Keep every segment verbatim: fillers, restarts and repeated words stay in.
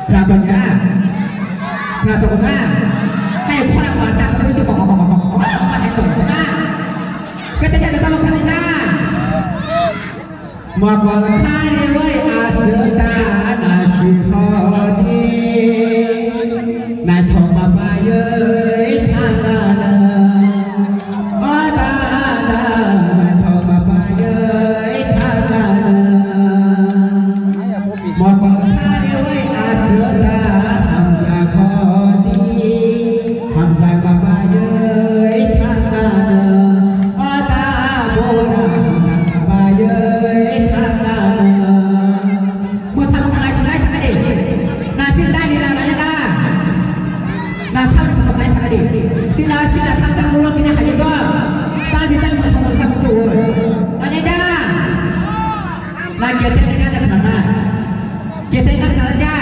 Khwnathokya? Khwnathokna? Hai khorang ba ta khwlai tu kok kok kok kok kok kok hai tongkha. Kete kete sama khwlai na. Mokol khari wai aswk ta nasi hodi. Naithok ma paiwi thangana. O dada, naithok ma paiwi thangana. Mokol khari wai aswk ta hamjak hodi. Hamjak ma paiwi thangana. O da bura hamjak ma paiwi thangana. Mwsamung nai swnai sakadi. Nasil dai lila nai da. Na sal mwsamung nai sakadi. Sina sina thangsa ulo kina haji go. Tal bital mwsamung mwsamung tu. Nai da. Na kete kina da khana. Kete kina da.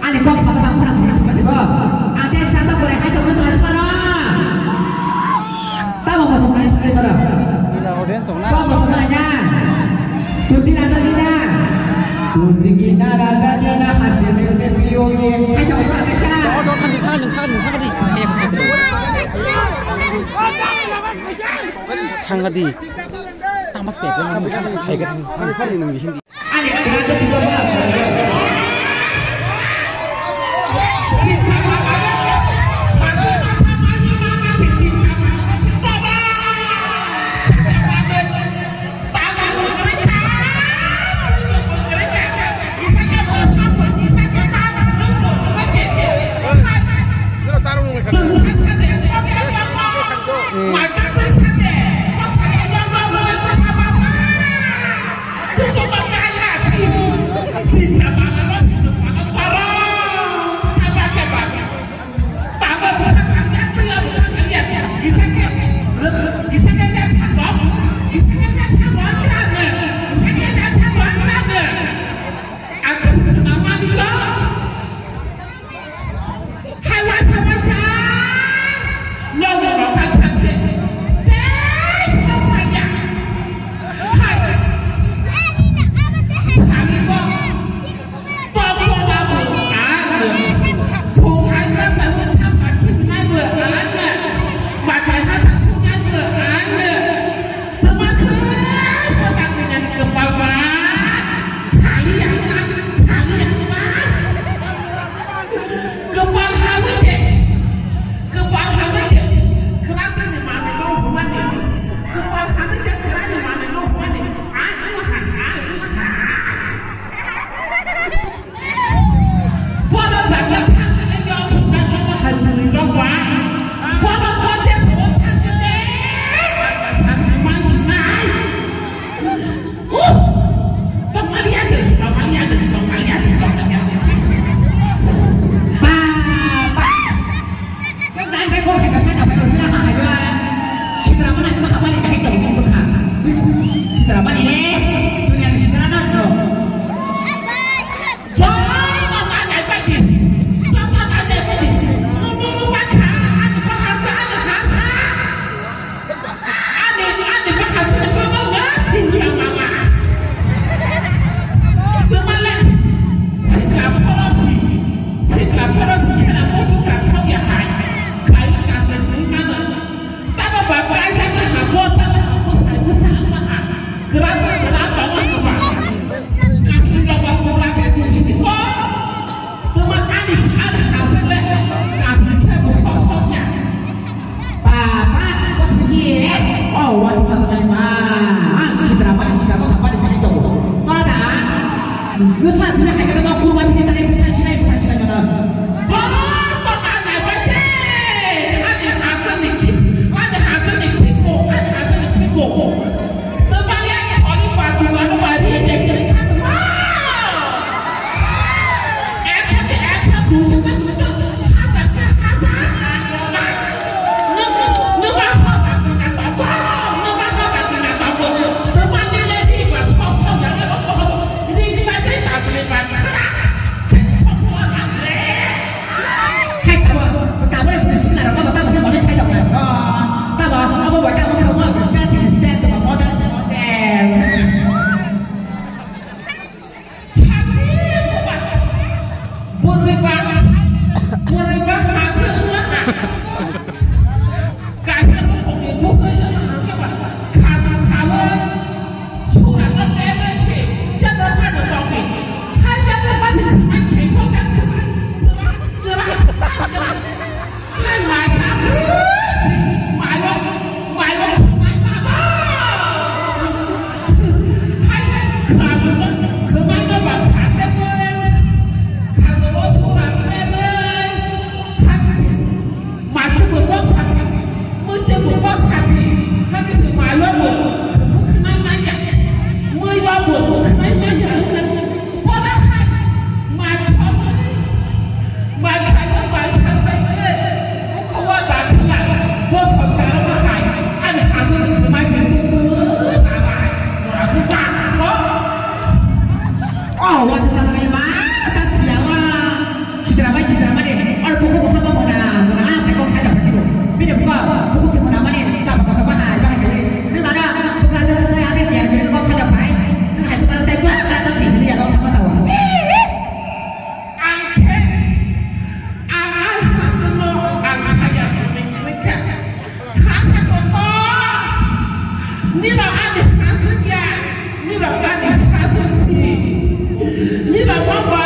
Ani kok sama sama khana khana khana go. Ate sasa kore hai to khana sama. Tamo masuk nai sakadi tara. Kok masuk nai ya. Tuti raja dina. Tuti kina raja dina hasil mesti piyogi. Hai to khana sa. Thangadi. Tamas pe. Hai ka thang. Ani kira tu sudah ba. Hawa sama sa, no no no, hai thang de. Tei sa phaya. Hai. Sari ko. Pok pok ba bu ang. Pok ang ba ba bu tham ba thim nai bu ang. Ba kai ha ta su nai bu ang. Tama sa ko ta ku nani kepal ba. Kali yang ba, kali yang ba. Kwpal hamwi de, kwpal hamwi de, kwrwngni manwi no hwnmani, kwpal hamwi de, kwrwngni manwi no hwnmani, ang wng ha, ang wng ha. Bono jaga thangkhe le yong thumnai bono hai bwrwi rok ba, bono bote sabo thangkhe le, ang sakni manwi nai. Ani, ani bahan ni baba ma tin ya mama. Baba le sikla porosi, sikla porosi kena mo buka thok ya hai. Kai ka pe ni mana. Taba ba kai sa ka ha bo taba ha bo sai bo sa ka ha. Kra ka kra ba ma ha ba. Kasi baba kura ka tin sini ko. Tuma ani ani ha pe le. Kasi ke bo ko ko ya. Papa, bos bisi, eh? Oh, wali sama kai ma. Ah, kita apa di sini? Apa di sini? Tahu tak? Lu sih sini kayak kita tahu kurma ini tadi kita sini kita sini kita. Papa, papa, nggak baca. Ada apa nih? Ada apa nih? Piko, ada apa nih? Piko. Tuma ya, ini hari pagi mana hari ini kita. Oh, wacha sana kaya ma, tak siya wa. Sitra bai sitra mani, or buku buku apa mona, mona, apa kok saja pergi bu. Bini buku, buku si mona mani, tak apa kok bahai, bahai kali. Ini mana, buku aja tu saya ada biar bini kok saja bahai. Ini hai buku aja tak buat, tak tak sih, bini ya kok tak masalah. Ang khe, ang, ang, ang, ang, ang, saya, Kha sa tongo, nirok ani sajwk ya, nirok ani sajwk si. Nirok no ba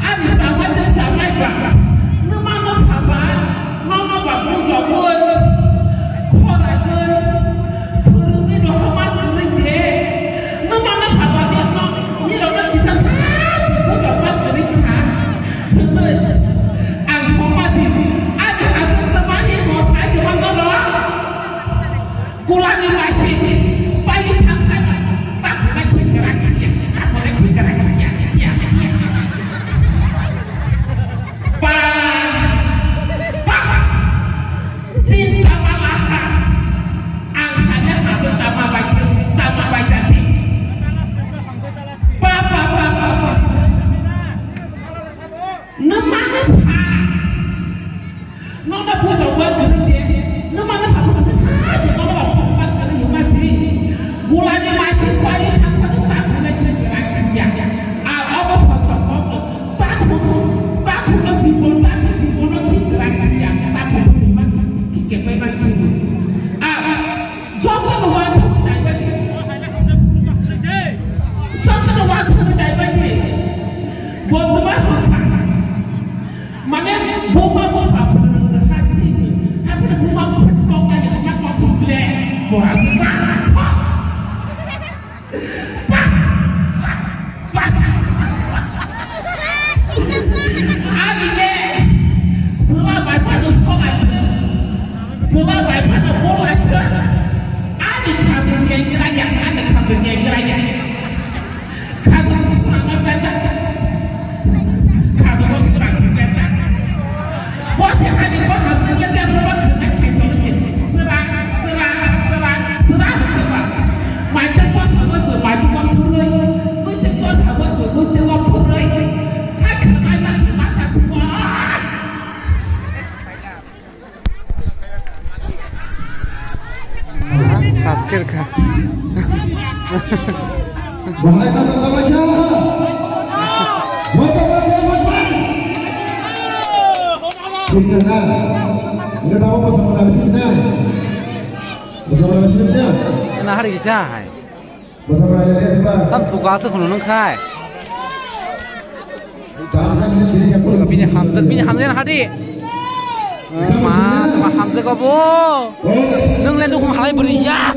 ani samajwk samai ba. Nwma no pha ba, nono ba bujogwi, khoragwi, phwrwngwi rohorma kwrwi de. Nwma no pha ba nirok no, nirok no kisa sa bujogma kwrwi kha. Hwnwi ang buma si, ani hajwk twma hi bo sai kwbangma rok. Kulani masi, pai thang thang, takhuna khe kwrak khiya, takhuna khe kwrak khiya, khiya, khiya. Ba, ba, chinta malaha, ang hanya hajwk tama bai, tama bai jati. Ba, ba, ba, ba, ba. Nwma no pha. Nono bubawa kwrwi de. Nwma no pha, nwma se sa de, nono ba bubawa kwrwi hima ji. Gulani masi pai thangphano takhuna khe kwrak khiya. A obo soto obo. Takhuna, takhuna jibon, takhuna jibon no khe kwrak khiya. Takhuna jibon khe kwrak khiya. A, a, joto no wa thangwi naibadi. Joto no wa thangwi naibadi. Bo nwma hokha. Mane buma bupha phwrwng rwkha thik. Haphano buma bupha kok kaya ma kok sukle. Bora bupha. Ani le. Buma bai phano sokai. Buma bai phano bolai. Ani khamni kengra ya, ani khamni kengra ya. Haskir kha. Bahai kata sama kya? Joto baca baca. Kita na. Enggak tahu apa sama sekali sih na. Bersama lagi sih na. Nah, hari kisah hai. Tam thuka se khunu nung khai. Bini hamjak, bini hamjak na hadi. Ma, ma hamjak abo. Nung le nukhung halai beri ya.